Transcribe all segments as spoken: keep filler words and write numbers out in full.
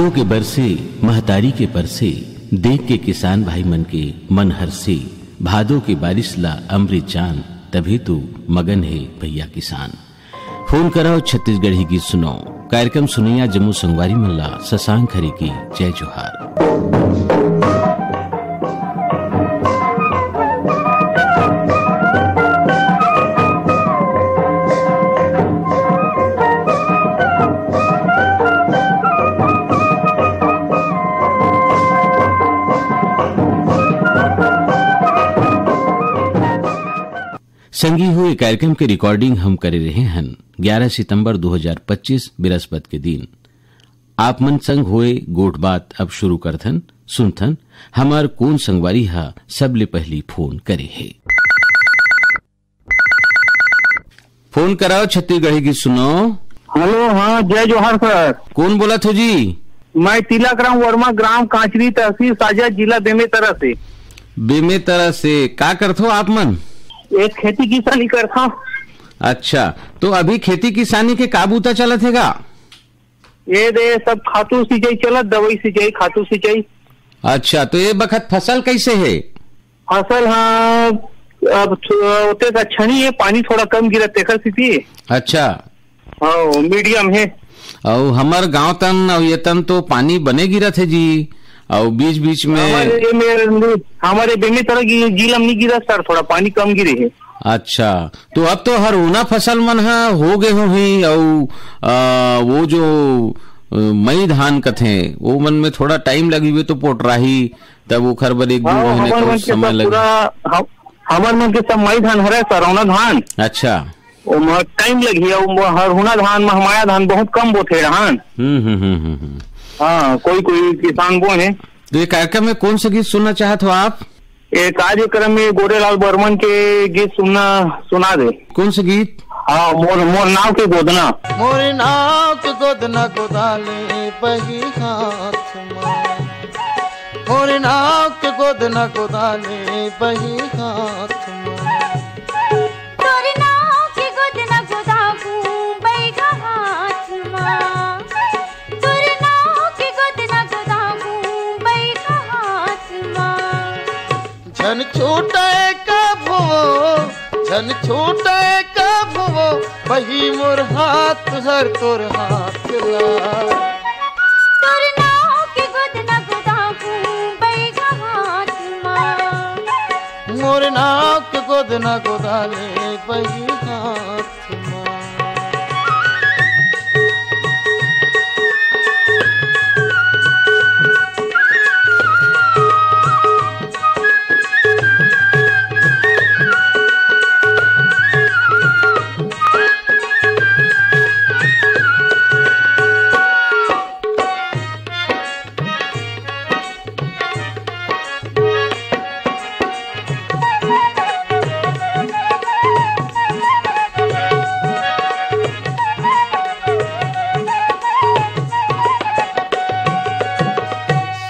के बरसे, महतारी के परसे, देख के किसान भाई मन के मन हरसे, भादो के बारिश ला अमृत जान, तभे तो मगन हे भैया किसान। फोन कराओ, छत्तीसगढ़ी गीत सुनाओ। कार्यक्रम सुनइया जम्मो संगवारी मन ला शशांक हरे के जय जोहार। संगी हो, ये कार्यक्रम के recording हम करे रहे हन ग्यारह सितंबर दो हज़ार पच्चीस, बृहस्पति के दिन। आप मन संग होए गोठ बात अब शुरू करथन, सुनथन, हमर कोन संगवारी हा सबले पहली फोन करे हे। फोन कराओ, छत्तीसगढ़ी गीत सुनाओ। हेलो, हाँ, जय जोहार सर। कौन बोलत हो जी? मैं तिलक राम वर्मा, ग्राम कांचरी, तहसील साजा, जिला बेमेतरा से। बेमेतरा से का करथो आप मन? एक खेती किसानी करथो। अच्छा, तो अभी खेती किसानी के का बूता चलत हे गा? ये दे सब खातू सिंचाई चलत, दवाई सिंचाई, खातू सिंचाई। अच्छा, तो ये बखत फसल कैसे है? फसल, हाँ, अब थो-, ओतेक अच्छा नहीं है, पानी थोड़ा कम गिरा तेखर सेती। अच्छा। हाँ, मीडियम है। अउ हमर गांव तन अउ ये तन तो पानी बने गिरत है जी, अउ बीच बीच में हमारे ये मेरे, हमारे बेमेतरा की जिला में नहीं गिरा सर, थोड़ा पानी कम गिरे है। अच्छा, तो अब तो हरहुना फसल मन ह हो गे होही, अउ, आ, वो जो, अ, मई धान कथे, वो मन में थोड़ा टाइम लगी हुए तो पोटराही, तब ओखर बर एक दू हाँ, महीने हमर तो मन के समय सब लगे। पूरा, हम, हमर मन के सब मई धान हरे, सरौना धान। अच्छा। ओमा टाइम लगही, अउ हरहुना धान, महमाया धान बहुत कम बोथे रहन। हम्म, हम्म, हम्म, हम्म, हम्म। हाँ, कोई, कोई किसान बोए हैं। तो ये कार्यक्रम में कौन सा गीत सुनना चाहत हो आप? ये कार्यक्रम में गोरेलाल बर्मन के गीत सुनना, सुना दे। कौन सा गीत? हाँ, मोर, मोर नाव के गोदना। मोर नाव के गोदना गोदाले बही हाथ मा। मोर नाव के गोदना गोदाले बही हाथ मा। तोर नाव के गोदना गोदाबू बैगा हाथ मा। तोर नाव के गोदना गोदाबू बैगा हाथ मा। झन छूटे कभू, झन छूटे कभू, बही मोर हाथ हर तोर हाथ ला। तोर नाव के गोदना गोदाबू बैगा हाथ मा। मोर नाव के गोदना गोदाले बही हाथ मा।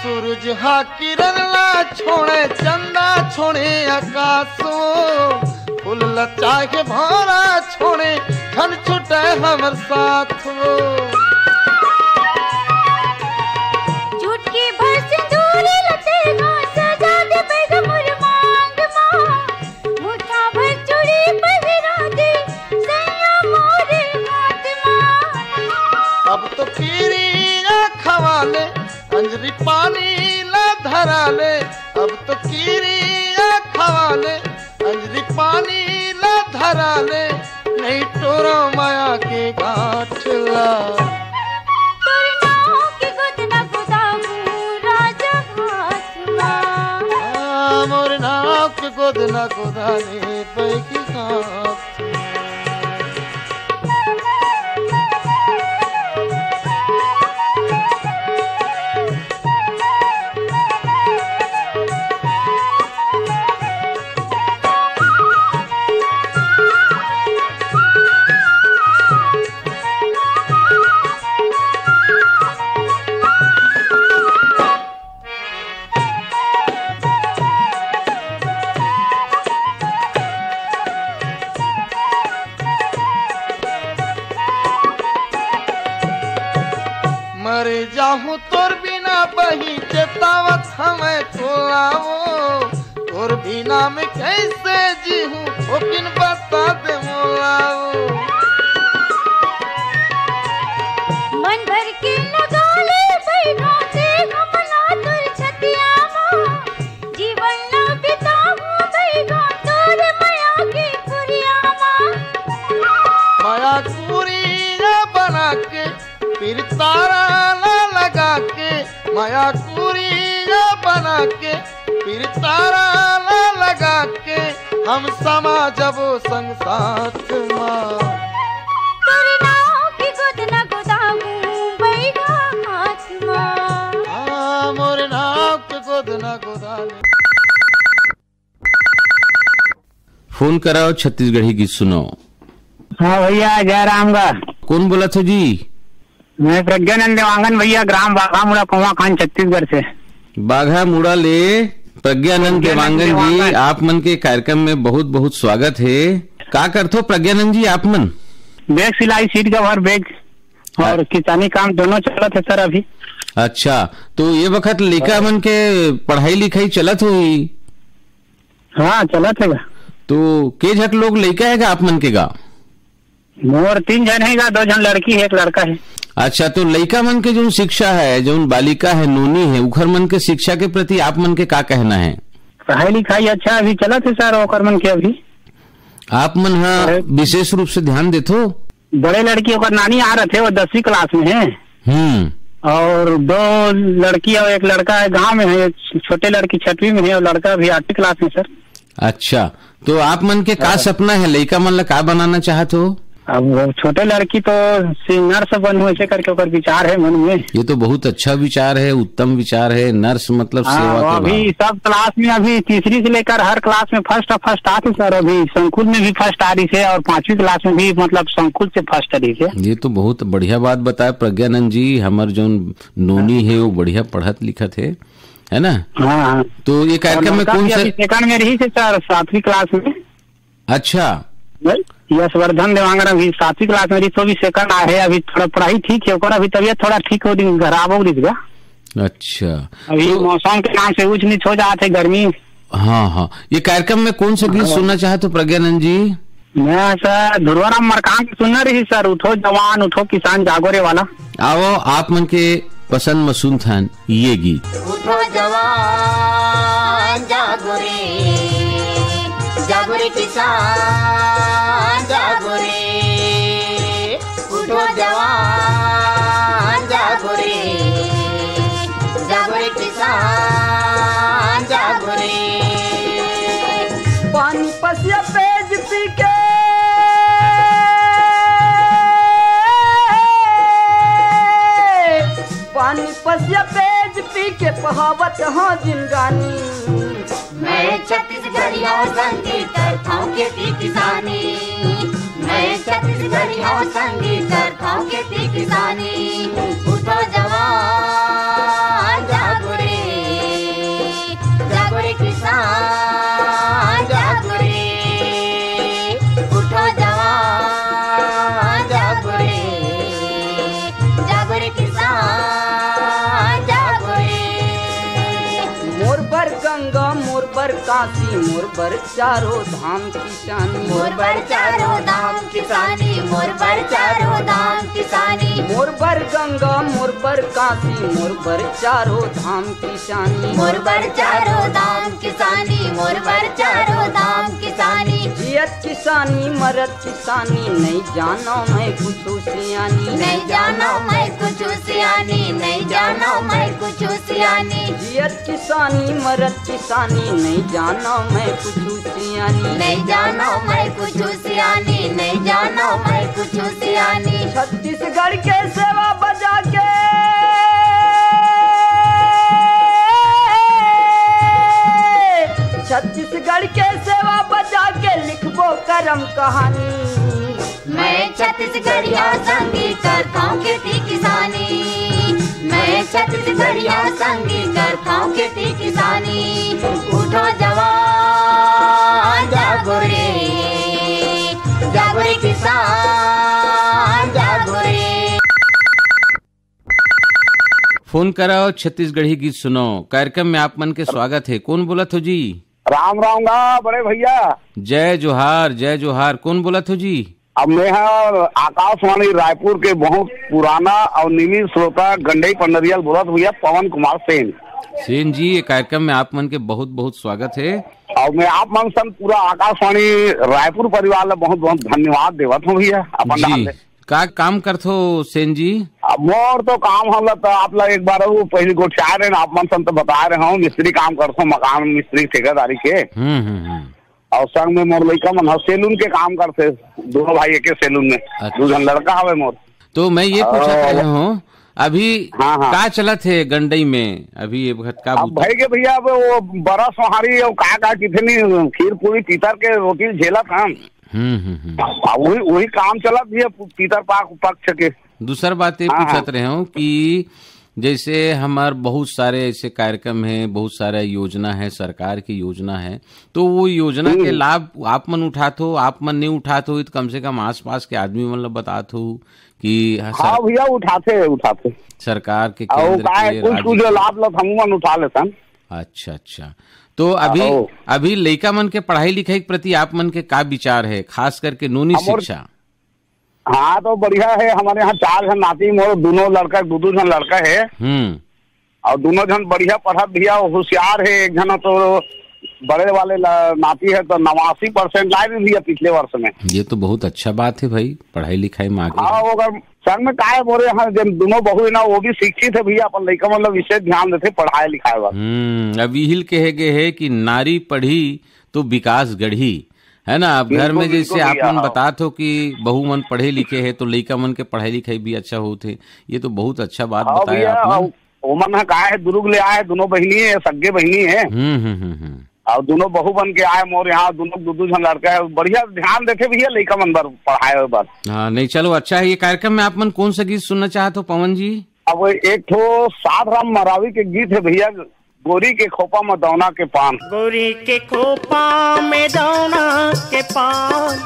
सूरज हा किरण ला छोड़े, चंदा छोड़े आकाशो, फूल ला चाहे भौरा छोड़े, झन छूटे हमर साथ वो। चुटकी भर सिंदूर लते घास सजा दे बैग मोर मांग मा। मुठा भर चूड़ी पहिरा दे सैया मोरे हाथ मा। अब तो किरिया खवा ले, अंजरी पानी ला धरा ले। अब तो किरिया खवा ले, अंजरी पानी ला धरा ले, नहीं टोरा माया के गांठ ला। तोर नाव के गोदना गोदाबू राजा हाथ मा। आ, मोर नाव के गोदना गोदाले बैगी हाथ। इनाम कैसे जीहूं, ओ किन बता दे मोला। मन भर के लगा ले बैठा दे हमला तोर छतिया मा। जीवन ला बिताहूं बैठा तोर मया के पुरिया मा। मया कुरिया बना के, फिर तारा ला लगा के, मया कुरिया बना के, फिर तारा ला लगा के, हम समा जबो संग साथ मा। तोरे नाव के गोद न गोदाहूं बैगा हाथ मा। हाँ, मोरे नाव के गोद न गोदाहूं। फोन कराओ, छत्तीसगढ़ी गीत सुनाओ। हाँ भैया, जय राम गा। कौन बोलत हो जी? मैं प्रज्ञानंद देवांगन भैया, ग्राम बाघामुड़ा, कोमाखान, छत्तीसगढ़ से। बाघामुड़ा ले प्रज्ञानंद प्रज्ञानंद देवांगन जी, देवांगन। आप मन के कार्यक्रम में बहुत बहुत स्वागत है। का करथो प्रज्ञानंद जी आप मन? बैग सिलाई, सीट कवर, बैग और हाँ। किसानी काम दोनों चलत है सर अभी। अच्छा, तो ये वक्त लइका मन के पढ़ाई लिखाई चलत होही? हाँ, चलत है गा। तो के झक लोग लइका है गा आप मन के गा? मोर तीन झन है गा, दो झन लड़की है, एक लड़का है। अच्छा, तो लइका मन के जोन शिक्षा है, जोन बालिका है, नोनी है, उखर मन के शिक्षा के प्रति आप मन के का कहना है? पढ़ाई लिखाई अच्छा अभी चलत है सर, ओकर मन के अभी। आप मन ह अरे। विशेष रूप से ध्यान देथो? बड़े लड़की ओकर नानी आ रथे, वो दसवीं क्लास में है। हम्म। और दो लड़की और एक लड़का है, गांव में है। छोटे लड़की छठवीं में है और लड़का अभी आठवीं क्लास में सर। अच्छा, तो आप मन के का हाँ। सपना है, लइका मन ला का बनाना चाहत हो? अब वो छोटे लड़की तो सी-, नर्स बनूं, ऐसे करके ओकर विचार है मन में। ये तो बहुत अच्छा विचार है, उत्तम विचार है। नर्स मतलब हाँ, सेवा वो के अभी भाव। सब क्लास में, अभी तीसरी से लेकर हर क्लास में फर्स्ट, फर्स्ट आती सर। अभी संकुल में भी फर्स्ट आ रही है और पांचवी क्लास में भी, मतलब, संकुल से फर्स्ट आ रही है। ये तो बहुत बढ़िया बात बताया प्रज्ञानंद जी। हमर जोन नोनी है, वो बढ़िया पढ़त लिखत है, है ना? हाँ, हाँ। तो ये और कार्यक्रम में लड़का कौन भी सा अभी सेकंड में रही है सर, सातवीं क्लास में। अच्छा। यशवर्धन देवांगन अभी सातवीं क्लास में रही, तो भी सेकंड आ है। अभी थोड़ा पढ़ाई ठीक है ओकर, अभी तबीयत थोड़ा ठीक हो रही, खराब हो रही है। अच्छा। अभी तो मौसम के नाम से ऊंच नीच हो जात है, गर्मी। हाँ, हाँ। ये कार्यक्रम में कौन सा गीत हाँ। सुनना चाहत हो प्रज्ञानंद जी? मैं सर ध्रुवाराम मरकाम के सुनना रही सर, उठो जवान उठो किसान जागो रे वाला। आवो, आप मन के पसंद म सुनथन ये गीत। उठो जवान जागो रे, जागो रे किसान जागो रे। उठो जवान जागो रे, जागो रे किसान जागो रे। पानी पसिया पेज पी के, पानी पसिया पेज पी के पहावत हाँ जिनगानी। मैं छत्तीसगढ़िया संगी करथौं खेती किसानी। मैं छत्तीसगढ़िया संगी करथौं खेती किसानी। उठो जवान जागो रे, जागो रे किसान जागो रे। उठो जवान जागो रे, जागो रे किसान जागो रे। मोर बर गंगा, मोर बर काशी, मोर बर चारों धाम किसानी। मोर बर चारों धाम किसानी, मोर बर चारों धाम किसानी। मोर बर गंगा, मोर बर काशी, मोर बर चारों धाम किसानी। मोर बर चारों धाम किसानी, मोर बर चारों धाम किसानी। जियत किसानी, मरत किसानी, नहीं जानो मैं कुछ सियानी। नहीं जानो मैं कुछ सियानी, नहीं जानो मैं कुछ सियानी। जियत किसानी, मरत किसानी, नहीं जानो मैं कुछ सियानी। नहीं जानो मैं कुछ सियानी, नहीं जानो मैं कुछ सियानी। छत्तीसगढ़ के सेवा बजा के, छत्तीसगढ़ के सेवा बजा के लिखबो करम कहानी। मैं छत्तीसगढ़िया संगी करथौं खेती किसानी। मैं छत्तीसगढ़िया संगी करथौं खेती किसानी। उठो जवान जागो रे, जागो रे किसान जागो रे। फोन कराओ, छत्तीसगढ़ी गीत सुनाओ। कार्यक्रम में आप मन के स्वागत है। कौन बोलत हो जी? राम राम गा बड़े भैया। जय जोहार, जय जोहार। कौन बोलत हो जी? अब मैं हा आकाशवाणी रायपुर के बहुत पुराना और नियमित श्रोता गंडई पंडरियाल बोलत भैया, पवन कुमार सेन। सेन जी, ये कार्यक्रम में आप मन के बहुत बहुत स्वागत है। और मैं आप मन संग पूरा आकाशवाणी रायपुर परिवार ला बहुत बहुत धन्यवाद देवत हूँ भैया, अपन जी। डाल ले। का काम करथो सेन जी? अब मोर तो काम हमला तो आप ला एक बार वो पहली गोठिया रहे ना, आप मन संग तो बता रहे हूँ, मिस्त्री काम करथो, मकान मिस्त्री ठेकेदारी के। हम्म, हम्म, हम्म। और संग में मोर लइका मन ह सैलून के काम करथे, दोनों भाई एके सैलून में। अच्छा। दू झन लड़का हवे मोर। तो मैं ये पूछत और रहे हूँ, अभी हाँ, हाँ। का चलत है गंडई में? अभी ये वक्त का अब बूता? भाई के भैया, अब वो बरा सोहारी और का का किथे नहीं, खीर पूरी पीतर के रोटी झेलत हम। हम्म, हम्म, हम्म। अब वही, वही काम चलत भैया, पीतर पाक पक्ष के। दूसर बात ये हाँ, पूछत हाँ। रहे हूँ कि जैसे हमार बहुत सारे ऐसे कार्यक्रम हैं, बहुत सारा योजना है, सरकार की योजना है, तो वो योजना के हम्म। लाभ आप मन उठात हो, आप मन नहीं उठात हो, तो कम से कम आसपास के आदमी मन ला बतात हो कि हाँ, हाँ सर-, भैया, उठाते हैं, उठाते हैं। सरकार के, और केंद्र का है, के, कुछ, राज्य कुछ के। लाभ ला हमू मन उठा लेथन। अच्छा, अच्छा। तो अभी, आहो। अभी लइका मन के पढ़ाई लिखाई के प्रति आप मन के का विचार है, खास करके नूनी अब मोर शिक्षा? हाँ, तो बढ़िया है। हमारे यहाँ चार झन नाती मोर, दोनों लड़का, दो दो झन लड़का है। हम्म। और दोनों झन बढ़िया पढ़त भैया, होशियार है। एक झन तो बड़े वाले ला-, नाती है तो नवासी परसेंट लाए भी भैया पिछले वर्ष में। ये तो बहुत अच्छा बात है भाई, पढ़ाई लिखाई में आगे हाँ, है। ओकर संग में का है बोले, हाँ, जब दोनों बहू है ना, वो भी शिक्षित है भैया, अपन लइका मतलब विशेष ध्यान देते पढ़ाई लिखाई पर। हम्म, अब इहिल कहे गए है कि नारी पढ़ी तो विकास गढ़ी, है ना? अब घर बिल्कुल, में जैसे बिल्कुल आप भैया, मन हाँ। बतात हो कि बहू मन पढ़े लिखे है, तो लइका मन के पढ़ाई लिखाई भी अच्छा होत है। ये तो बहुत अच्छा बात हाँ बताया भैया, आप मन। हाँ, ओमन ह का है, दुरुग ले आए, दोनों बहिनी है, सग्गे बहिनी है। हम्म, हम्म, हम्म, हम्म। और दोनों बहू बन के आए मोर यहाँ, दोनों दो दो झन लड़का है, बढ़िया ध्यान देथे भैया लइका मन बर, पढ़ाए बर। हाँ, नहीं, चलो, अच्छा है। ये कार्यक्रम में आप मन कौन सा गीत सुनना चाहत हो, पवन जी? अब एक ठो साध राम मरावी के गीत है भैया, गोरी के खोपा में दौना के पान। गोरी के खोपा में दौना के पान,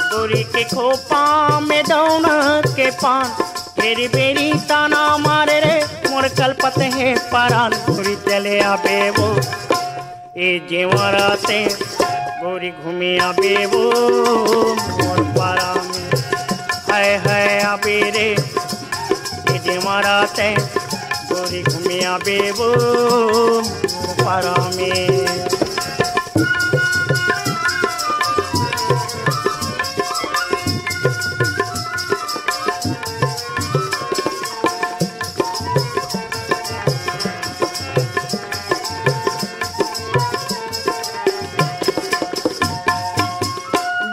गोरी के खोपा में दौना के पान, बेरी बेरी ताना मारे रे, मोर कलपत हे परान, गोरी चले आबे वो। ए जेवरा ते गोरी घूमे आबे वो मोर पारा में। हाय हाय आबे रे, ए जेवरा ते गोरी घूमे आबे वो मोर पारा में।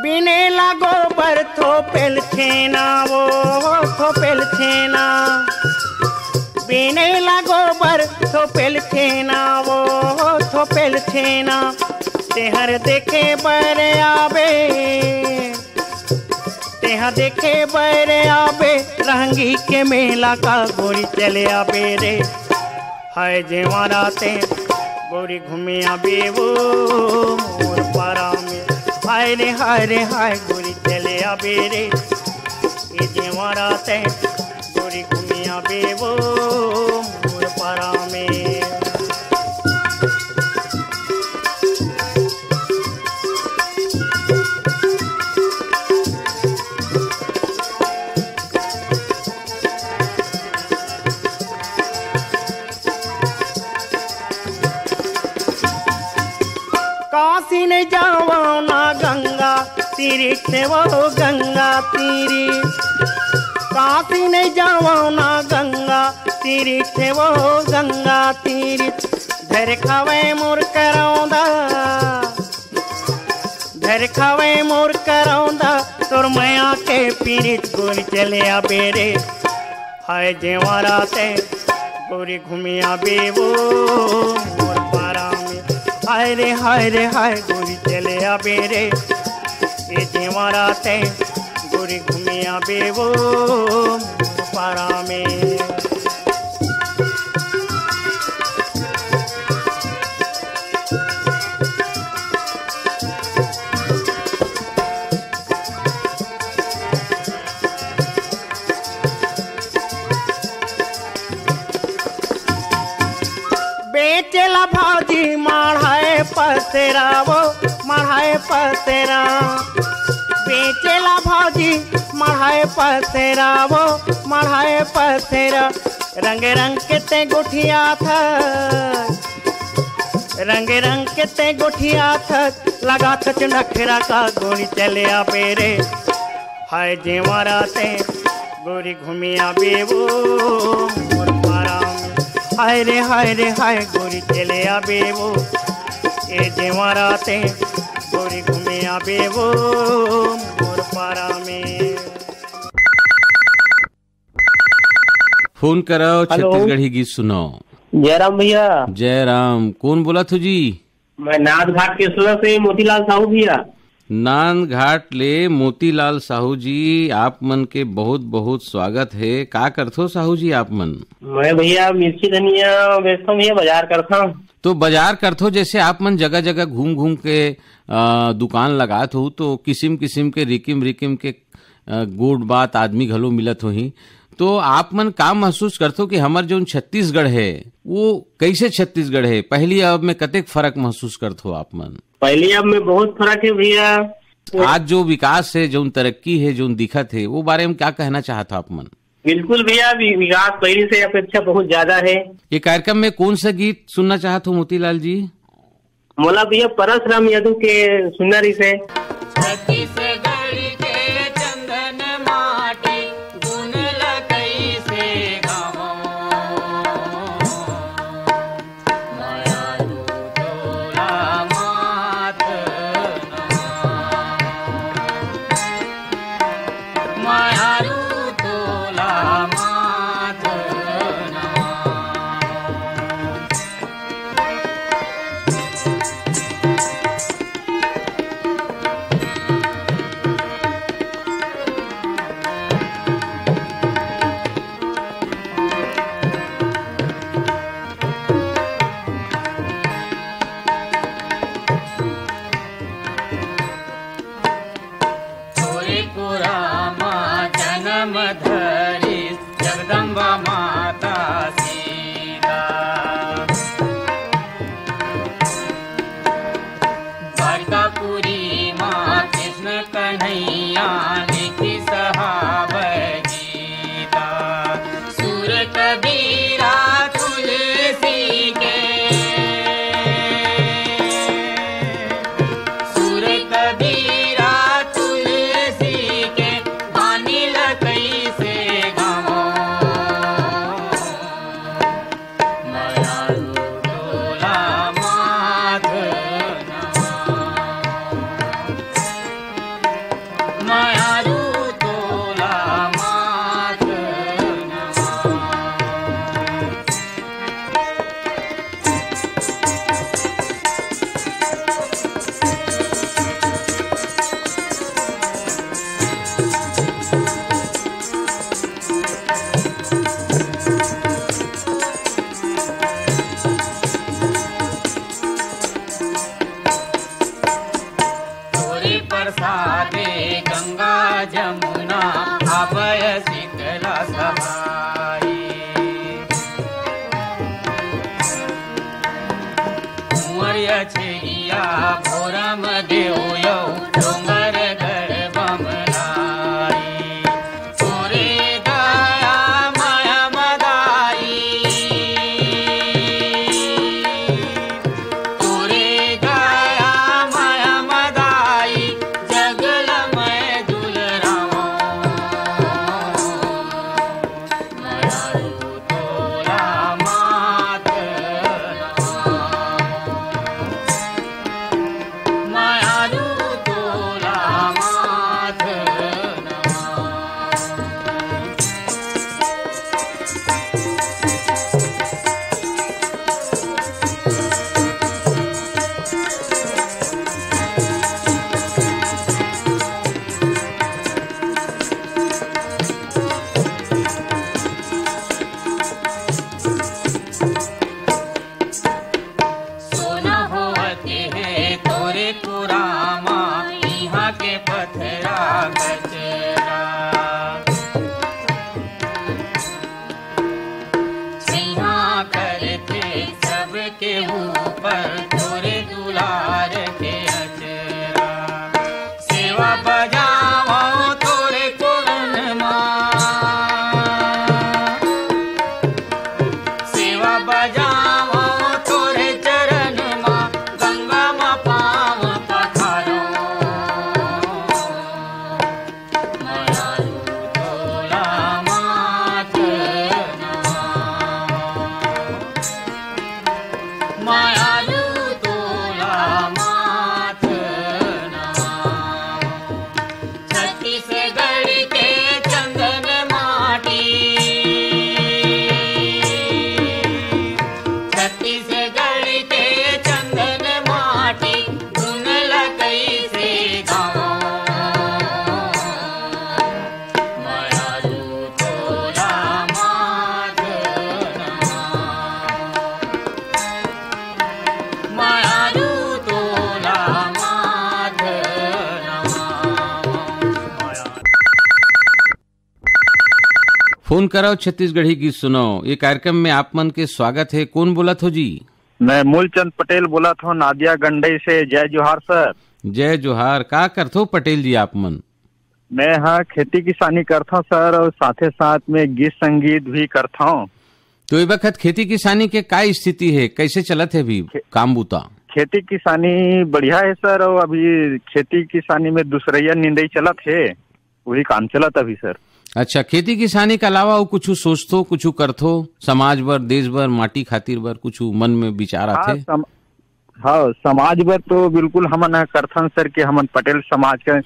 बिनेला गोबर थोपेल छेना वो, थोपेल छेना। बिनेला गोबर थोपेल छेना वो, थोपेल छेना। तेहर देखे बर आबे, तेहा देखे बर आबे, रहंगी के मेला का गोरी चले आबे रे। हाय जेवरा ते गोरी घूमे आबे वो मोर पारा में। हाय रे, हाय रे, हाय गोरी चले आबे रे। ए जेवरा ते गोरी घूमे आबे वो मोर पारा में। काशी नहीं जावा ना गंगा तीरी, थे वो गंगा तीरी। काशी नहीं जावा ना गंगा तीरी, थे वो गंगा तीरी। धर खावे मोर करौंदा, धर खावे मोर करौंदा, तोर मया के पीरित गोरी चले आबे रे। हाय जेवरा ते गोरी घूमे आबे वो मोर पारा में। हाय रे, हाय रे, हाय गोरी चले आबे रे। ए जेवरा ते गोरी घूमे आबे वो मोर पारा में। बेचेला भाजी माढ़ाए पसे, पसेरा, बेचेला भाजी मढ़ाए पसेरा, वो मढ़ाए पसेरा। रंग रंग के ते गोठियाथस, रंग रंग के ते गोठियाथस, लगाथस नखरा का गोरी चले आबे रे। हाय जेवरा ते गोरी घूमे आबे वो मोर पारा में। हाय रे, हाय रे, हाय गोरी चले आबे वो। ए जेवरा ते गोरी घूमे आबे वो मोर पारा में। फोन करव, हेलो। छत्तीसगढ़ी गीत सुनव। जयराम भैया। जयराम, कौन बोलत हो जी? मैं नाथ घाट के सुरत से मोतीलाल साहू भैया। नांदघाट ले मोतीलाल साहू जी, आप मन के बहुत बहुत स्वागत हे। का करथो साहू जी आप मन? मैं भैया मिर्ची धनिया बेचथों भैया, बाजार करथों। तो बाजार करथो, जैसे आप मन जगह जगह घूम घूम के, अ, दुकान लगात हो, तो किसिम किसिम के, रिकिम रिकिम के, अ, गोठ बात आदमी घलो मिलत होही। तो आप मन का महसूस करथो कि हमर जौन छत्तीसगढ़ हे, वो कैसे छत्तीसगढ़ हे, पहली अब में कतेक फर्क महसूस करथो आप मन? पहली अब में बहुत फर्क हे भैया। आज जो विकास हे, जौन तरक्की हे, जौन दिखत हे, वो बारे में क्या कहना चाहत हो आप मन? बिल्कुल भैया, वि-, विकास पहली से अपेक्षा बहुत ज्यादा हे। ये कार्यक्रम में कौन सा गीत सुनना चाहत हो मोतीलाल जी? मोला भैया परसराम यदु के सुनना रहिसे। छत्तीसगढ़ के चंदन माटी गुण ल कइसे गावों। मयारू तोला माथ नवा। मयारू तोला माथ नवा। तोरे कोरा मा जनम धरिस जगदम्बा माता सीता। द्वारिकापुरी मा कृष्ण कन्हैया लिखिस हावय गीता। सुर कबीरा तुलसी के, सुर कबीरा तुलसी के, बानी ल कइसे गावों। मयारू तोला माथ नवा। मयारू तोला माथ नवा। तोरे प्रसादे गंगा जमुना अभय शीतला सहाई। कुंवर अछेरिया भोरम देवयौ डोंगरगढ़ बमलाई। तोरे दया मया मदाई, तोरे दया मया मदाई, जगल मैं दुलरावों। मयारू तोला माथ नवा। मयारू तोला माथ नवा। सोना होवत हे तोरे कुरामा, इहाँ के पथरा कचरा। सिंहा करथे सबके ऊपर तोरे दुलार के अचरा। फोन करव छत्तीसगढ़ी गीत सुनव, ये कार्यक्रम में आप मन के स्वागत हे। कोन बोलत हो जी? मैं मूलचंद पटेल बोलत हव, नादिया गंडई से। जय जोहार सर। जय जोहार। का करथो पटेल जी आप मन? मैं ह खेती किसानी करथव सर, अउ साथे साथ में गीत संगीत भी करथव। तो ए बखत खेती किसानी के का स्थिति हे, कैसे चलत हे अभी खे-, काम बूता? खेती किसानी बढ़िया हे सर, अउ अभी खेती किसानी में दूसरइया निंदई चलत हे, वही काम चलत अभी सर। अच्छा, खेती किसानी के अलावा अउ कुछु सोचथो, कुछु करथो, समाज बर, देश बर, माटी खातिर बर कुछु मन में विचार हाँ, आथे? सम-, हाँ, समाज बर तो बिल्कुल हमन ह करथन सर, कि हमन पटेल समाज के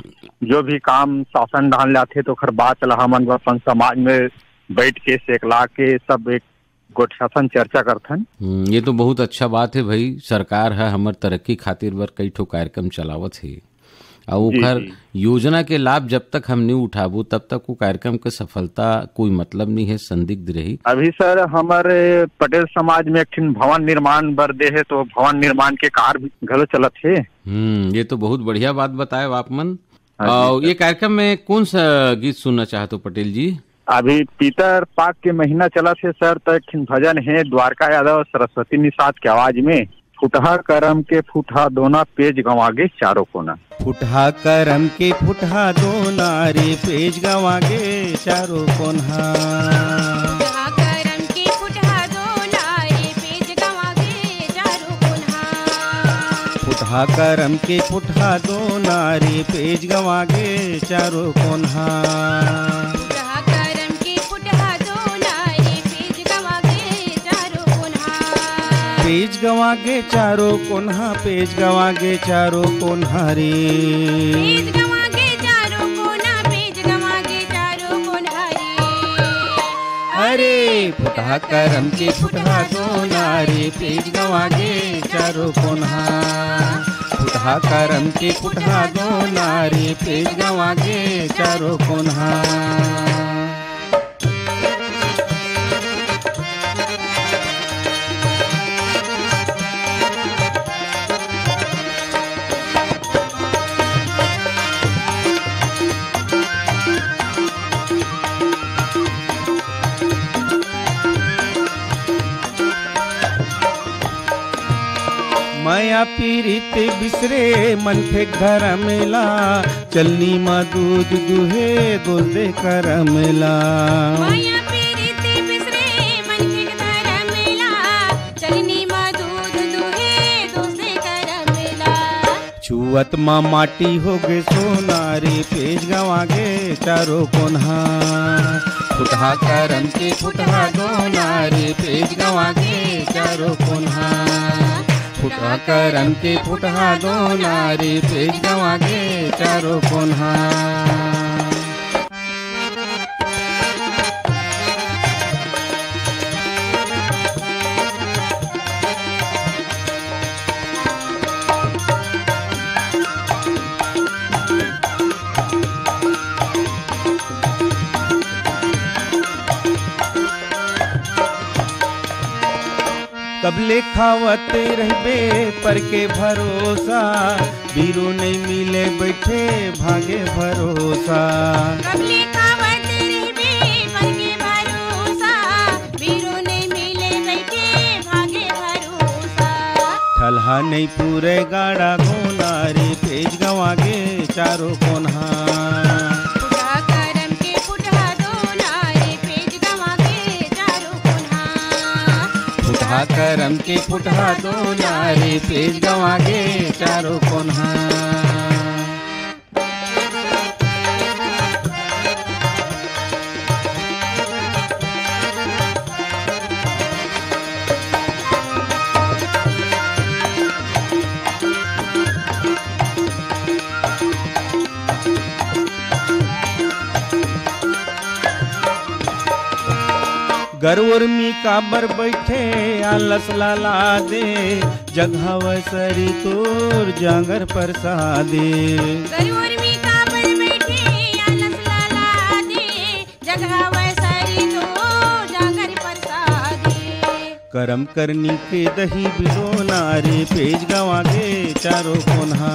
जो भी काम शासन डाहन ले आथे, तो ओखर बात ला हमन अपन समाज में बैठ के, सेकला के, सब एक गोठियाथन, चर्चा करथन। हम्म, ये तो बहुत अच्छा बात हे भाई, सरकार ह हमर तरक्की खातिर बर कई ठो कार्यक्रम चलावत हे, अउ जी, ओखर जी। योजना के लाभ जब तक हम नहीं उठाबो, तब तक वो कार्यक्रम के सफलता कोई मतलब नहीं हे, संदिग्ध रही। अभी सर, हमर पटेल समाज में एक ठिन भवन निर्माण बर दे हे, तो भवन निर्माण के कार्य भी घलो चलत हे। हम्म, ये तो बहुत बढ़िया बात बताए आप मन। हाँ जी, अउ सर। ये कार्यक्रम में कौन सा गीत सुनना चाहते हो पटेल जी? अभी पितर पाक के महीना चलत हे सर, तो एक ठिन भजन हे द्वारका यादव सरस्वती निषाद के आवाज में, फुटहा करम के फुटहा दोना, पेज गंवागे चारों कोना। फुटहा करम के फुटहा दोना रे, पेज गंवागे चारों कोन्हा। फुटहा करम के फुटहा दोना रे, पेज गंवागे चारों कोन्हा। फुटहा करम के फुटहा दोना रे, पेज गंवागे चारों कोन्हा। फुटहा करम के फुटहा दोना रे, पेज गंवागे चारों कोन्हा। पेज गंवागे चारों कोन्हा, पेज गंवागे चारों कोन्हा रे। पेज गंवागे चारों कोन्हा, पेज गंवागे चारों कोन्हा रे। अरे, फुटहा करम के फुटहा दोना रे, पेज गंवागे चारों कोन्हा। फुटहा करम के फुटहा दोना रे, पेज गंवागे चारों कोन्हा। मया पीरित बिसरे मनखे धरम ला, चलनी म दूध दुहे दोष दे करम ला। मया पीरित बिसरे मनखे धरम ला, चलनी म दूध दुहे दोष दे करम ला। छुअत म माटी होगे सोना रे, पेज गंवागे चारों कोन्हा। फुटहा करम के फुटहा दोना रे, पेज गंवागे चारों कोन्हा। फुटहा करम के फुटहा दोना रे, पेज गंवागे चारों कोन्हा। कब ले खावत रहिबे पर के भरोसा, बीरो नइ मिले बइठे भागे भरोसा। कब ले खावत रहिबे पर के भरोसा, बीरो नइ मिले बइठे भागे भरोसा। ठलहा नइ पूरे गाड़ा गोना रे, पेज गंवागे चारों कोन्हा। फुटहा करम के फुटहा दोना रे, पेज गंवागे चारों कोन्हा। फुटहा करम के फुटहा दोना रे, पेज गंवागे चारों कोन्हा। गरवरमी काबर बइठे आलस लाला दे, जगहावय सरी तोर जांगर परसादे। गरवरमी काबर बइठे आलस लाला दे, जगहावय सरी तोर जांगर परसादे। करम करनी के दही बिलोना रे, पेज गंवागे चारों कोन्हा।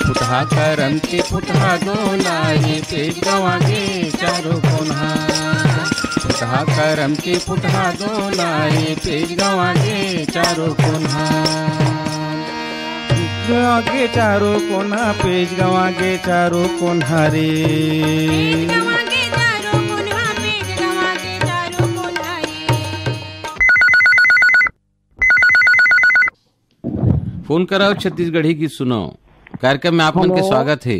फुटहा हा करम के पुटहा गोला हे, पेज गवा गे चारों कोनहा। हा करम के पुटहा गोला हे, पेज गवा गे चारों कोनहा। गवा गे चारों कोनहा, पेज गवा गे चारों कोनहा रे। पेज गवा गे चारों कोनहा, पेज गवा गे चारों कोनहा रे। फोन कराओ, छत्तीसगढ़ी गीत सुनाओ। कार्यक्रम में आप मन के हेलो। स्वागत है।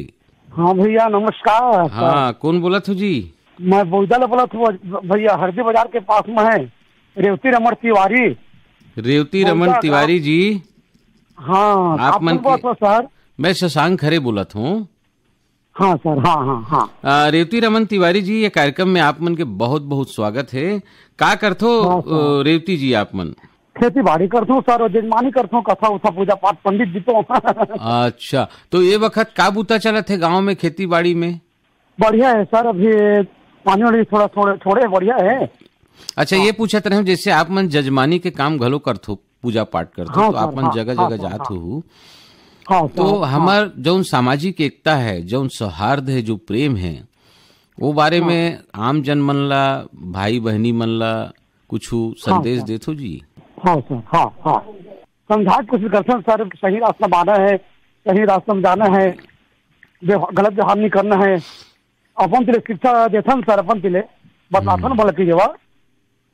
हाँ भैया, नमस्कार। हाँ, कौन बोलत हो जी? मैं बोईदा ले बोलत हूँ भैया, हरदी बाजार के पास में है, रेवती रमन तिवारी। रेवती रमन बोईदा तिवारी गाँव। जी। हाँ, आप आप मन कौन बोलत के हो सर? मैं शशांक खरे बोलत हूँ। हाँ सर, हाँ, हाँ, हाँ। आ, रेवती रमन तिवारी जी, ये कार्यक्रम में आप मन के बहुत बहुत स्वागत है। का करथो, हाँ सर। अ, रेवती जी, आप मन? खेती बाड़ी करथो सर, और जजमानी करथो, कथा उथा, पूजा पाठ, पंडित जी तो। अच्छा, तो ये वक्त का बूता चलत है गांव में, खेती बाड़ी में? बढ़िया है सर, अभी पानी वानी थोड़ा, थोड़े, थोड़े बढ़िया है। अच्छा, हाँ। ये पूछत रहे, जैसे आप मन जजमानी के काम घलो करथो, पूजा पाठ करथो, हाँ तो सर, आप मन हाँ, जगह हाँ जगह सर, जात हाँ। हो, हाँ तो सर, हाँ। हमार जौन सामाजिक एकता है, जौन सौहार्द है, जो प्रेम है, वो बारे हाँ। में आम जन मन ला, भाई बहनी मन ला कुछ हाँ संदेश सर। देथो जी? हाँ सर, हाँ, हाँ। समझा कुछ करथन सर, सही रास्ता में आना है, सही रास्ता में जाना है, व्यवहार, गलत व्यवहार नहीं करना है। अपन तिले शिक्षा देथन सर, अपन तिले बताथन हम्म। बोल के जेवा।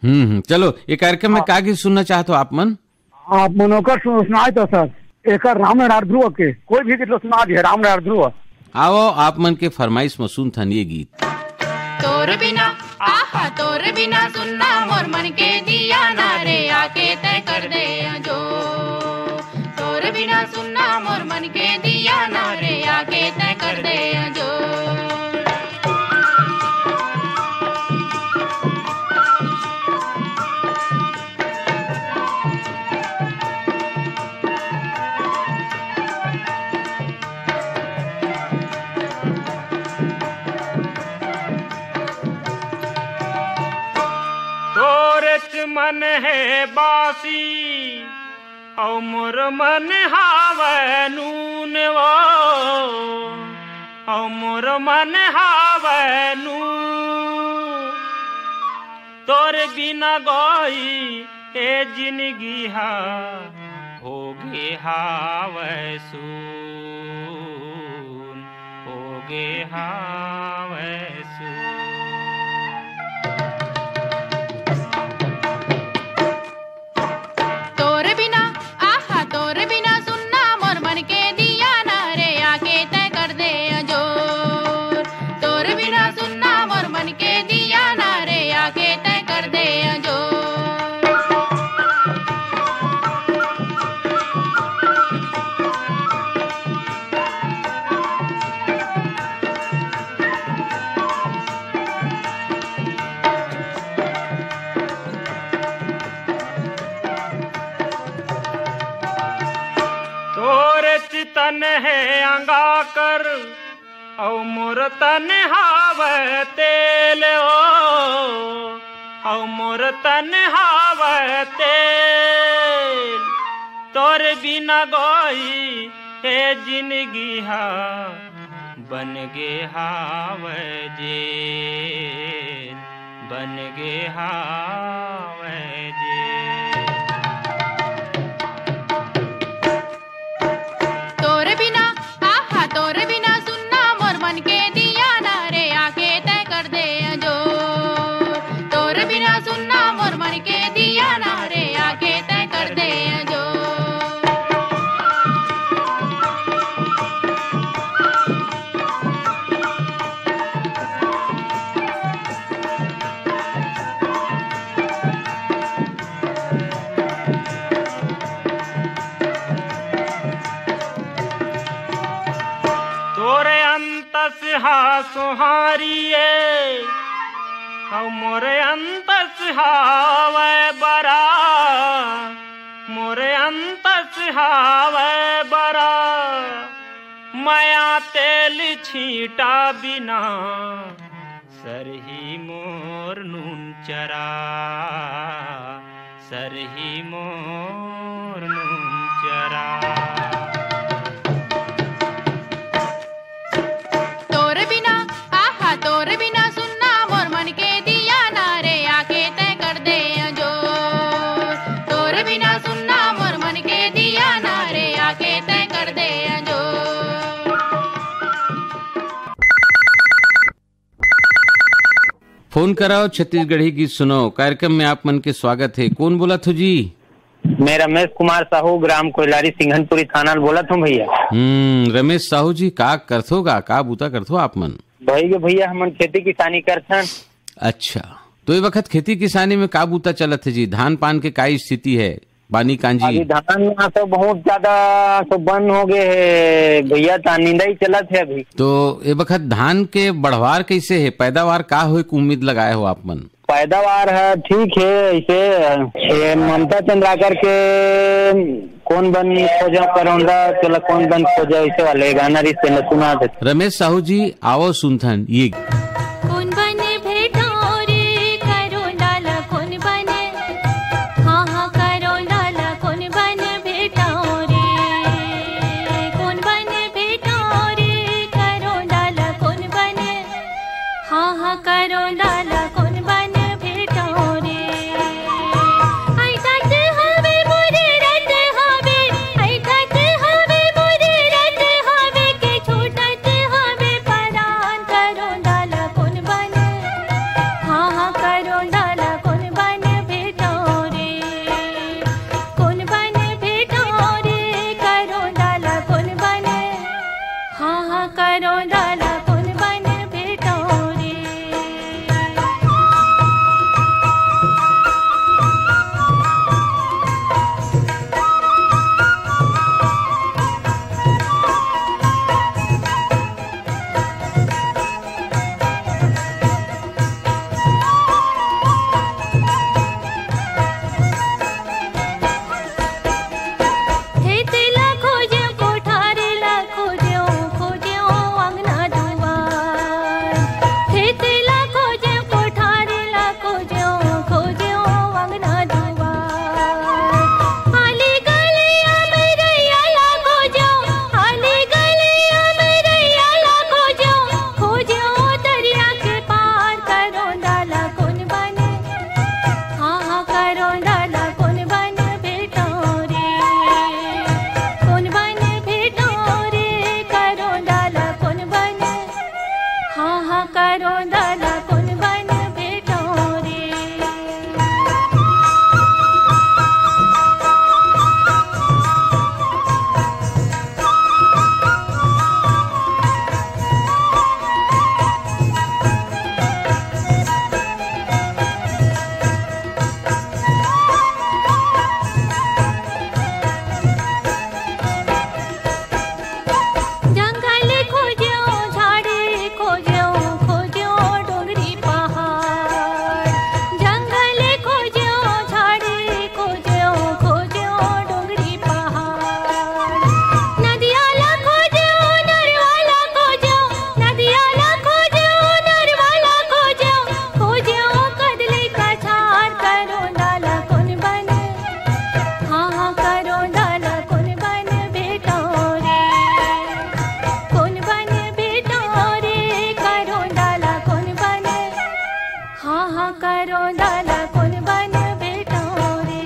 हम्म, हम्म। चलो, ये कार्यक्रम में हाँ। का गीत सुनना चाहत हो आप मन? आप मनोकर सु-, सुनाए तो सर, एक राम नारायण ध्रुव के, कोई भी गीत लो सुना दिए, राम नारायण ध्रुव। आओ, आप मन के फरमाइश में सुनथन ये गीत। तोर बिना, आहा, तोर बिना सुन्ना मोर मन के दिया ना रे, आके तय कर दे जो। तोर बिना सुन्ना मोर मन के दिया ना रे, आके तय कर दे जो। तोरेच मन हे बासी, अउ मोर मन हावय नून वो, अउ मोर मन हावय नून। तोर बिना गोई ए जिनगी हा होगे हावय सून, होगे हावय सून। तोर बिना, आहा, तोर बिना सुन्ना मोर मन के दिया ना रे, आके तय कर दे अजोर। तोर बिना सुन्ना मोर मन के दिया ना रे, आके तय कर दे अजोर। तोरे चितन हे अंगाकर, अउ मोर तन हावय तेल ओ, अउ मोर तन हावय तेल। तोर बिना गोई ए जिनगी हा बन गे हावय जेल, बन गे हावय जेल। तोर बिना, आहा, तोर बिना सुन्ना मोर मन के दिया ना रे, आके तय कर दे अजोर। तोर बिना सुन्ना मोर मन के दिया ना रे, आके तय कर दे अजोर। तोरे अंतस हा सोहारी ए, अउ मोरे अंतस हावय बरा, मोरे अंतस हावय बरा। मया तेल छींटा बिना सरही मोर नून चरा, सरही मोर नून चरा। फोन कराओ, छत्तीसगढ़ी गीत सुनाओ कार्यक्रम में आप मन के स्वागत हे। कौन बोलत हो जी? मैं रमेश कुमार साहू, ग्राम कोइलारी, सिंघनपुरी थाना ले बोलत हूँ भैया। हम्म, रमेश साहू जी, का करथो गा, का बूता करथो आप मन? भाई के भैया, हमन खेती किसानी करथन। अच्छा, तो ये वक्त खेती किसानी में का बूता चलत हे जी? धान पान के का स्थिति है? पानी कांजी? अभी धान ना तो बहुत ज्यादा तो बंद हो गए है भैया, ता निंदाई चलत है अभी। तो ये वक्त धान के बढ़वार कैसे है, पैदावार का होए के उम्मीद लगाए हो आप मन? पैदावार है ठीक है, ऐसे ये ममता चंद्राकर के कौन बन खोजा करौंदा, चला कौन बन खोजा, ऐसे वाले गाना रिश्ते में सुना दे। रमेश साहू जी, आओ सुनथन ये। कोन बन भेटो रे करोंदा ला, कोन बन, हाँ, हाँ, करोंदा ला, कोन बन भेटो रे, कोन बन भेटो रे करोंदा ला, कोन बन, हाँ, हाँ, करोंदा ला, कोन बन भेटो रे। ऐठत हवे मोरे रत हवे, ऐठत हवे मोरे रत हवे, के छूटत हवे परान, करोंदा ला कोन बन, हाँ, हाँ, करोंदा ला कोन बन भेटो रे, कोन बन भेटो रे, करोंदा ला कोन बन, हाँ, हाँ, करोंदा ला कोन बन भेटो रे। खेत ला खोज्यो, कोठार ला खोज्यो, खोज्यो अंगना दुआर। खेत ला खोज्यो, कोठार ला खोज्यो, खोज्यो अंगना दुआर। आली गलिया में रैया ला खोज्यो, आली गलिया में रैया ला खोज्यो, खोज्यो दरिया के पार, करोंदा ला कोन बने, हाँ, हाँ, करोंदा ला कोन बन भेटो रे, कोन बन भेटो रे, करोंदा ला कोन बन, हाँ, हाँ, करोंदा ला कोन बन भेटो रे। जंगल खोज्यो, झाड़ी खोज्यो, खोज्यो डोंगरी पहाड़। जंगल खोज्यो, झाड़ी खोज्यो, खोज्यो डोंगरी पहाड़। नदिया ला खोज्यो, नरवा ला खोज्यो, नदिया ला खोज्यो, नरवा ला खोज्यो, खोज्यो कदली कछार, करोंदा ला कोन बने, हाँ, हाँ, करोंदा ला कोन बन भेटो रे, कोन बन भेटो रे, करोंदा ला कोन बन, हाँ, हाँ, करोंदा ला कोन बन भेटो रे।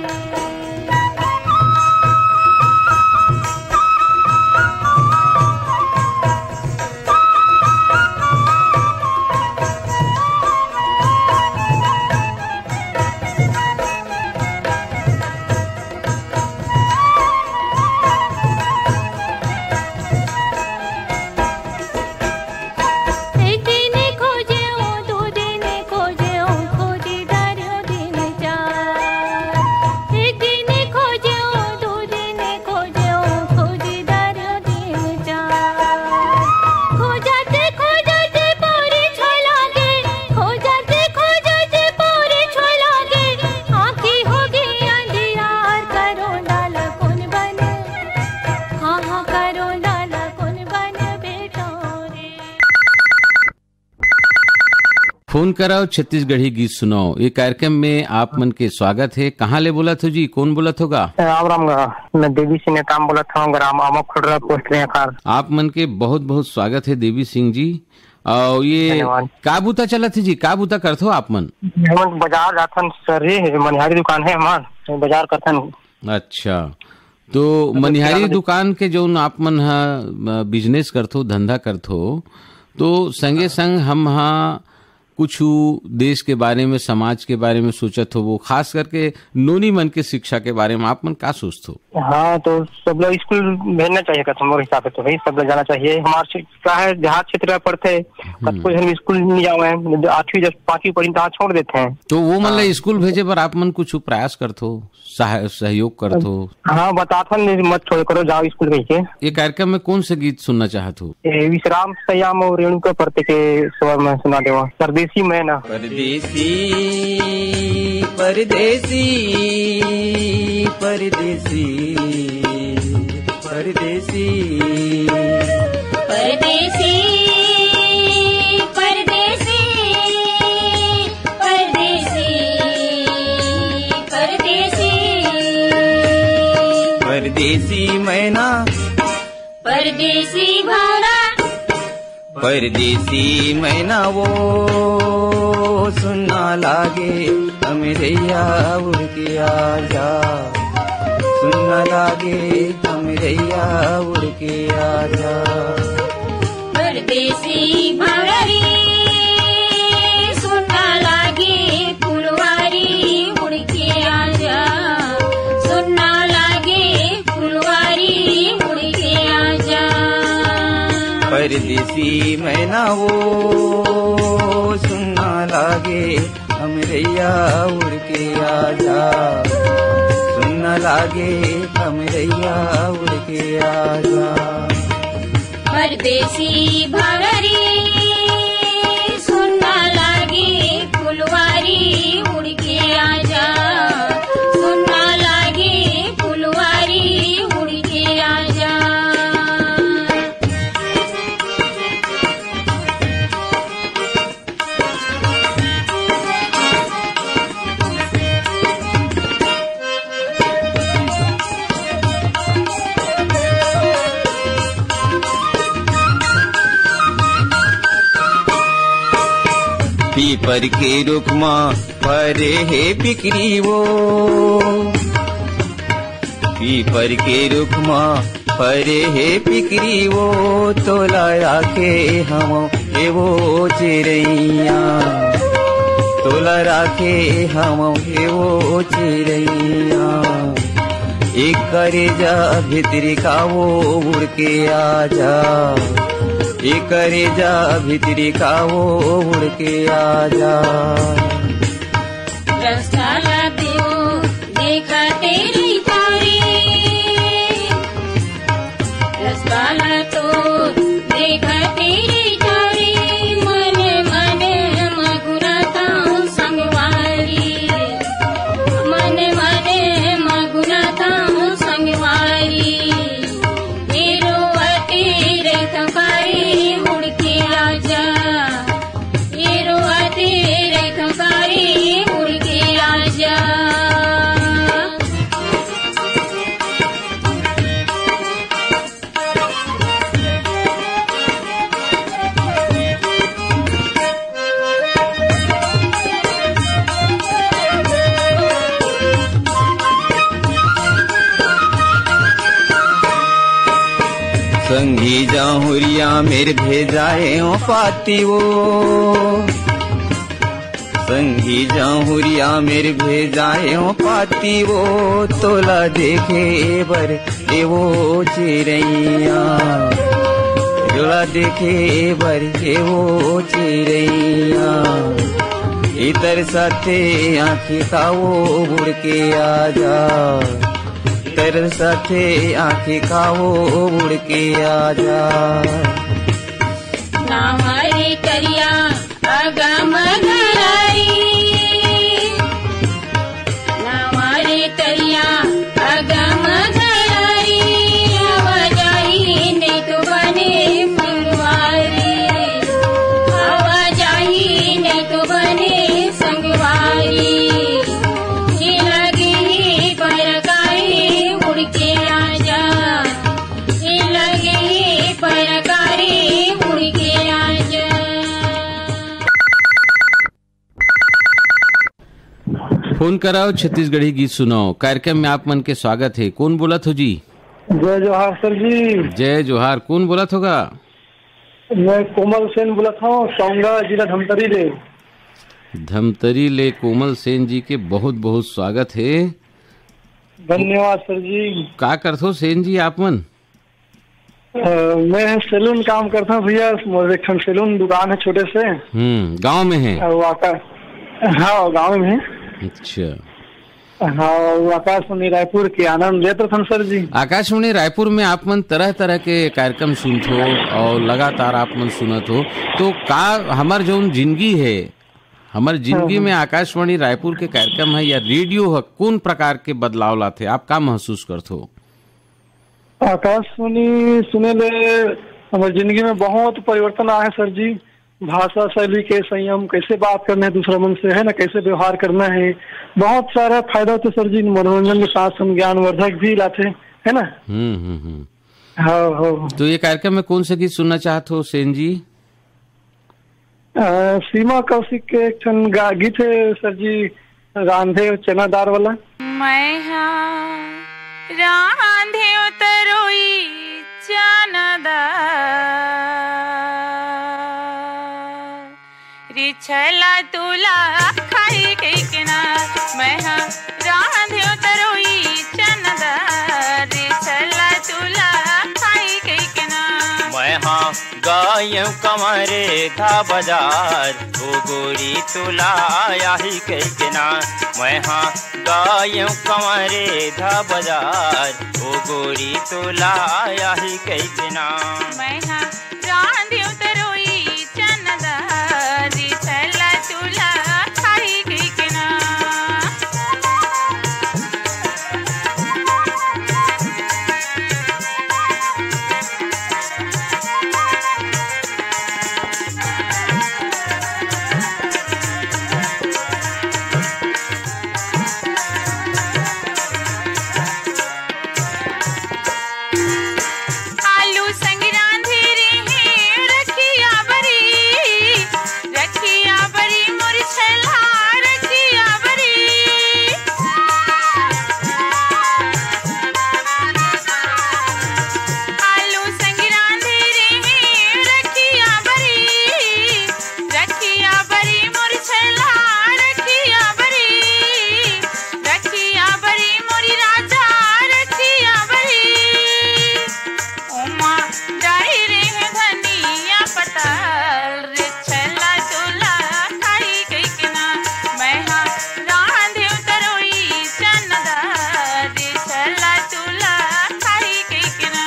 एक दिन खोज्यो, दू दिन खोज्यो, खोजी डार्यो दिन चार। एक दिन खोज्यो, दू दिन खोज्यो, खोजी डार्यो दिन चार। खोजत खोजत पूरी छोला गे, खोजत खोजत पूरी छोला गे, आँखी होगे अंधियार, करोंदा ला कोन बने, हाँ, हाँ, करोंदा ला कोन बन भेटो रे। फोन कराओ, छत्तीसगढ़ी गीत सुनाओ। ये कार्यक्रम में आप मन के स्वागत है। कहाँ ले बोलत हो जी? कौन बोलत हो गा? राम राम गा। मैं देवी सिंह नेताम बोलत हूँ, ग्राम अमोखुड़रा, पोस्ट रेखार। आप मन के बहुत बहुत स्वागत है देवी सिंह जी। और ये धन्यवाद। का बूता चलत है जी? का बूता करथो आप मन? हमन बाजार जाथन सर जी, मनिहारी दुकान है हमार, बाजार करथन। अच्छा, तो मतलब मनिहारी दुकान के जौन आप मन ह, अ, बिजनेस करथो, धंधा करथो, तो संगे हाँ। संग हम ह कुछ देश के बारे में, समाज के बारे में सोचत हो, वो खास करके नोनी मन के शिक्षा के बारे में आप मन का सोचत हो? हाँ, तो सब लोग स्कूल भेजना चाहिए का, तुम्हारे हिसाब से तो भाई सब लोग जाना चाहिए। हमारे से-, का है, देहात क्षेत्र में पढ़ते हैं, हम्म। कतको झन स्कूल नहीं जावे हैं, आठवीं जब पाँचवीं पढ़ी तो छोड़ देते हैं। तो वो मन ला हाँ। स्कूल भेजे बर आप मन कुछ प्रयास करत हो, सह-, सहयोग करत हो? हाँ, बताथन, मत छोड़ करो, जाओ स्कूल कह के। ये कार्यक्रम में कौन से गीत सुनना चाहत हो? ए, विश्राम सयाम और रेणुका परते के स्वर में सुना देवा, परदेसी मैना। परदेसी, परदेसी, परदेसी, परदेसी। परदेसी, परदेसी, परदेसी, परदेसी। परदेसी मैना। परदेसी भौरा। परदेसी मैना वो सुन्ना लागे, अमरैया उड़ के आजा। सुन्ना लागे, अमरैया उड़ के आजा। परदेसी भौरा रे, सुन्ना लागे फुलवारी उड़ के आजा। सुन्ना लागे फुलवारी उड़ के आजा। परदेसी मैना वो सुन्ना लागे, अमरैया उड़ के आजा। सुन्ना लागे, अमरैया उड़ के आजा। परदेसी भौरा रे, सुन्ना लागे फुलवारी उड़ के आजा। सुन्ना लागे फुलवारी उड़ के आजा। पीपर के रुख मा फरे हे पिपरी वो, पीपर के रुख मा फरे हे पिपरी वो, तोला राखे हवं ए वो चिरैया, तोला राखे हवं ए वो चिरैया। ए करेजा भितरी का वो उड़ के आजा, ए करेजा भितरी का वो उड़ के आजा। रसगुल्ला तो देखा तेरी तारी, रसगुल्ला तो देखा तेरी तारी, मन मन मगुना था संगवारी, मन मन मगुना था संगवारी। एरो अतीर थकारी मुड़ के आजा, एरो अतीर थकारी मुड़ के आजा। संगी जाहुरिया मेर भेजाए ओ पाती वो, संगी जाहुरिया मेर भेजाए ओ पाती वो, तोला देखे बर ए वो चिरैया, तोला देखे बर ए वो चिरैया। इतर साथे आँखी का वो उड़ के आजा, इतर साथे आँखी का वो उड़ के आजा। नावा रे तरिया अगम गहराई, नावा रे तरिया अगम गहराई, आवाजाही ने तो बने फुलवारी, आवाजाही ने तो बने संगवारी। ये लगे परकाई उड़ के आजा, ये लगे परकाई उड़ के आजा। फोन कराओ, छत्तीसगढ़ी गीत सुनाओ कार्यक्रम में आप मन के स्वागत है। कौन बोलत हो जी? जय जोहार सर जी। जय जोहार। कौन बोलत होगा? मैं कोमल सेन बोलत हूँ, सौंगा, जिला धमतरी ले। धमतरी ले कोमल सेन जी के बहुत बहुत स्वागत हे। धन्यवाद सर जी। का करथो सेन जी आप मन? अ, मैं सैलून काम करता हूँ भैया, मोर एक ठन सैलून दुकान है छोटे से। हम्म, गांव में है? अ, वो आका-, हाँ, गांव में है। अच्छा। हाँ, वो आकाशवाणी रायपुर के आनंद लेत रथन सर जी। आकाशवाणी रायपुर में आप मन तरह तरह के कार्यक्रम सुनथो और लगातार आप मन सुनत हो, तो का हमर जौन जिंदगी है, हमर जिंदगी हाँ, हाँ। में आकाशवाणी रायपुर के कार्यक्रम है या रेडियो है, कौन प्रकार के बदलाव लाथे, आप का महसूस करथो? आकाशवाणी सुने ले हमर जिंदगी में बहुत परिवर्तन आए है सर जी। भाषा शैली के संयम, कैसे बात करना है दूसरा मन से, है ना, कैसे व्यवहार करना है, बहुत सारा फायदा होते सर जी। मनोरंजन के साथ हम ज्ञानवर्धक भी लाते, है ना। हम्म हम्म हम्म। हाँ हाँ। तो ये कार्यक्रम में कौन सा गीत सुनना चाहत हो सेन जी? अ, सीमा कौशिक के एक ठन गा-, गीत है सर जी, रांधे चना दार वाला। मैं हाँ रांधे तरोई चना दार, रे छला तुला खाई कहिके ना, मैं हाँ रांधे तरोई चना दार, रे छला तुला खाई कहिके ना। मैं हाँ गायव कमरे था बाजार, ओ गोरी तुला आही कहिके ना। मैं हाँ गायव कमरे था बाजार, ओ गोरी तुला आही कहिके ना। मैं हाँ रांधे तरोई चना दार, रे छला तुला खाई कहिके ना। आलू संग रांधे रेहे रखिया बरी, रखिया बरी मोर छला रखिया बरी। आलू संग रांधे रेहे रखिया बरी, रखिया बरी मोर छला रखिया बरी, रखिया बरी मोरी राजा रखिया बरी। ओमा डारी रे धनिया पताल, रे छला तुला खाई कहिके ना। मैं हा रांधे तरोई चना दार, रे छला तुला खाई कहिके ना।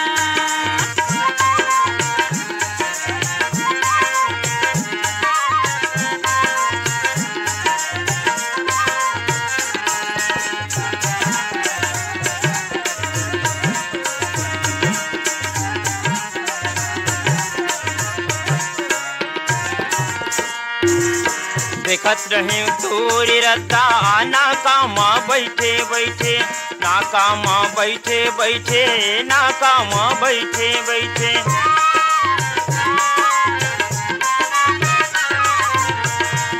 देखत रहेंव तोरे रद्दा, ना काम बइठे बइठे, ना काम बइठे बइठे, ना काम बइठे बइठे।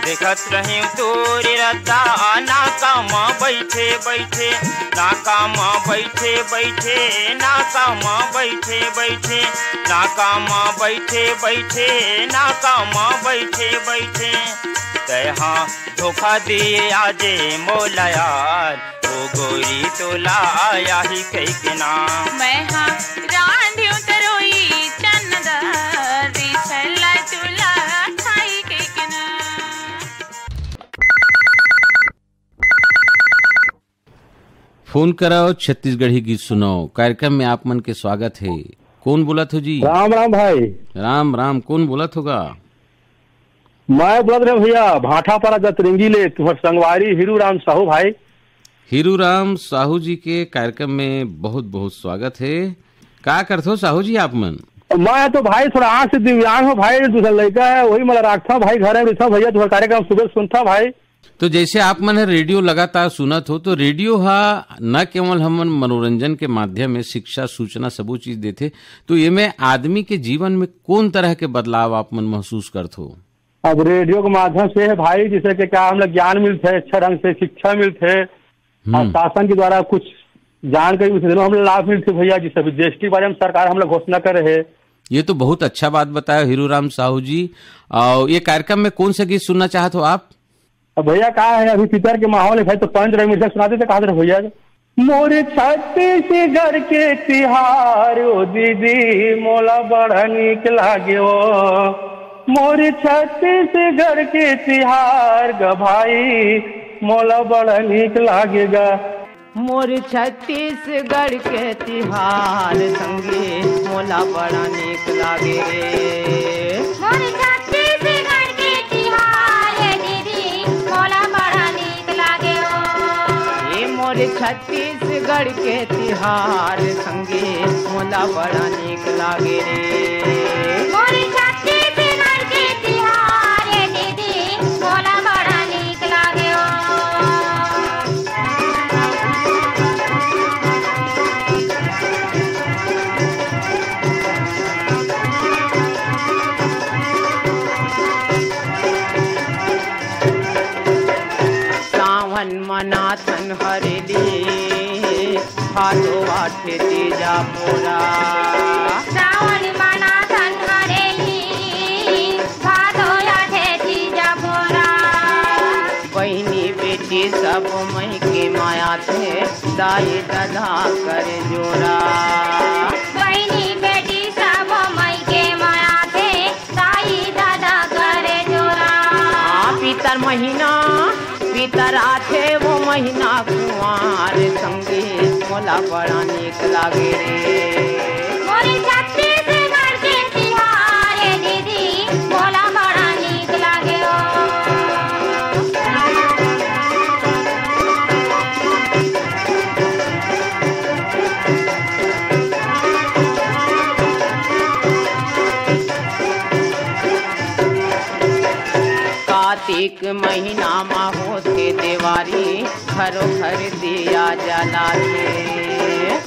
देखत रहेंव तोरे रद्दा, ना काम बइठे बइठे, ना काम बइठे बइठे, ना काम बइठे बइठे, ना काम बइठे बइठे, ना काम बइठे बइठे। तैं हा धोखा दिए आजे मोला यार, ओ गोरी तोला आही कहिके ना। मैं हा रांधे तरोई चना दार, रे छला तुला खाई कहिके ना। फोन कराओ, छत्तीसगढ़ी गीत सुनाओ कार्यक्रम में आप मन के स्वागत हे। कौन बोलत हो जी? राम राम भाई। राम राम, कौन बोलत होगा? मैं बोलत रहे भैया, भाटापारा जतरेंगी ले, तुम्हर संगवारी हीरू राम साहू भाई। हीरू राम साहू जी के कार्यक्रम में बहुत बहुत स्वागत हे। का करथो साहू जी आप मन? मैं तो भाई थोड़ा आँख से दिव्यांग हूँ भाई, दूसरा लड़का है, वही मला राखता भाई, घर में रहता भैया, तुम्हारा कार्यक्रम सुबह सुनता भाई। तो जैसे आप मन ह रेडियो लगातार सुनत हो, तो रेडियो हा न केवल हमन मनोरंजन के माध्यम हे, शिक्षा, सूचना सबो चीज देथे, तो एमे आदमी के जीवन में कौन तरह के बदलाव आप मन महसूस करत हो? अब रेडियो के माध्यम से हे भाई, जैसे कि का हमला ज्ञान मिलथे, अच्छा ढंग से शिक्षा मिलथे, हम्म। और शासन के द्वारा कुछ जानकारी उसे देनो हमला लाभ मिलथे भैया, जैसे अभी जीएसटी के बारे में सरकार हमला घोषणा करे हे। ये तो बहुत अच्छा बात बताया हीरू राम साहू जी। और ये कार्यक्रम में कौन सा गीत सुनना चाहत हो आप? अब भैया का है, अभी पितर के माहौल है भाई, तो पंच रवि मिर्जा सुना देते, कहा दे भैया। मोर छत्तीसगढ़ के तिहार ओ दीदी, मोला बड़ा नीक लागे ओ। मोर छत्तीसगढ़ के तिहार ग भाई, मोला बड़ा नीक लागेगा। मोर छत्तीसगढ़ के तिहार संगी, मोला बड़ा नीक लागे रे। मोर छत्तीसगढ़ के तिहार ए दीदी, मोला बड़ा नीक लागे ओ। ए मोर छत्तीसगढ़ के तिहार संगी, मोला बड़ा नीक लागे रे। मोर छत्तीसगढ़ के तिहार ए दीदी, मोला बड़ा नीक लागे ओ। सावन मनाथन हरेली, भादो आठे तीजा मोरा। सावन मनाथन हरेली, भादो आठे तीजा मोरा। बहिनी बेटी सब मई के माया थे, दाई ददा कर जोरा। बहिनी बेटी सब मई के माया थे, दाई ददा कर जोरा। आ, पितर महीना, पितर आथे वो महीना कुंवार संगी, मोला बड़ा नीक लागे रे। मोरे छत्तीसगढ़ के तिहार ए दीदी, मोला बड़ा नीक लागे ओ। कार्तिक महीना म होथे देवारी, घरो घर दिया जलाथे।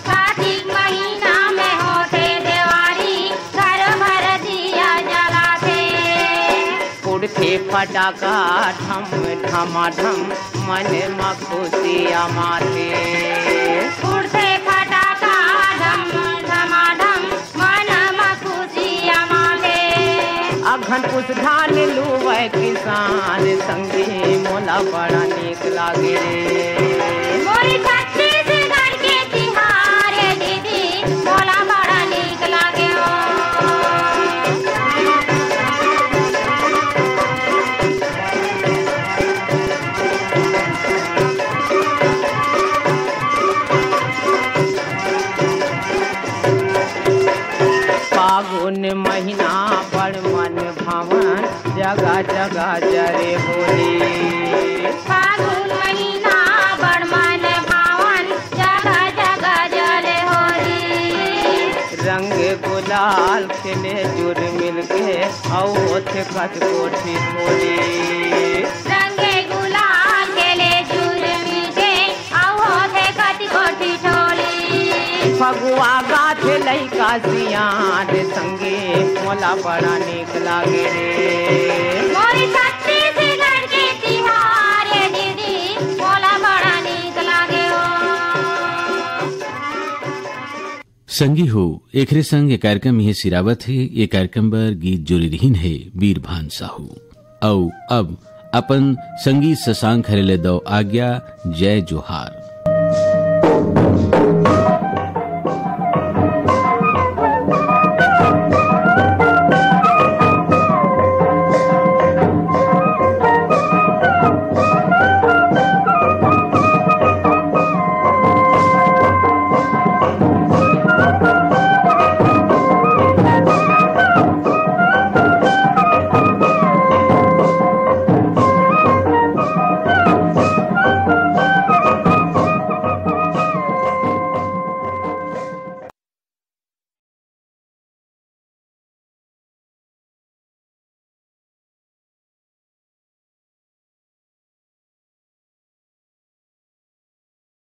कार्तिक महीना में होथे देवारी, घरो घर दिया जलाथे। उड़थे फटाका ढम ढमाढम, मन म खुशिया माथे। उड़थे फटाका ढम ढमाढम, मन म खुशिया माथे। अघन पुस धान लुवय किसान संगी, मोला बड़ा नीक लागे रे। मोर छत्तीसगढ़ के तिहार ए दीदी, मोला बड़ा नीक लागे ओ। फागुन महीना बड़ मन भावन, जगा जगा जरे होली। फागुन महीना बड़ मन भावन, जगा जगा जरे होली। रंग गुलाल खेले जुर मिलके, अउ होथे कत कोठी होली। रंग गुलाल खेले जुर मिलके, अउ होथे कत कोठी होली। फगुआ गाथे लइका सियान संगे, मोला बड़ा नीक लागे रे। मोर छत्तीसगढ़ के तिहार ए दीदी, मोला बड़ा नीक लागे ओ। संगी हो, एकरे संग ये कार्यक्रम इहे सिरावत हे। ये कार्यक्रम बर गीत जोरी रहिन हे बीरभान साहू। अउ अब अपन संगी शशांक हरे ले दव आज्ञा। जय जोहार।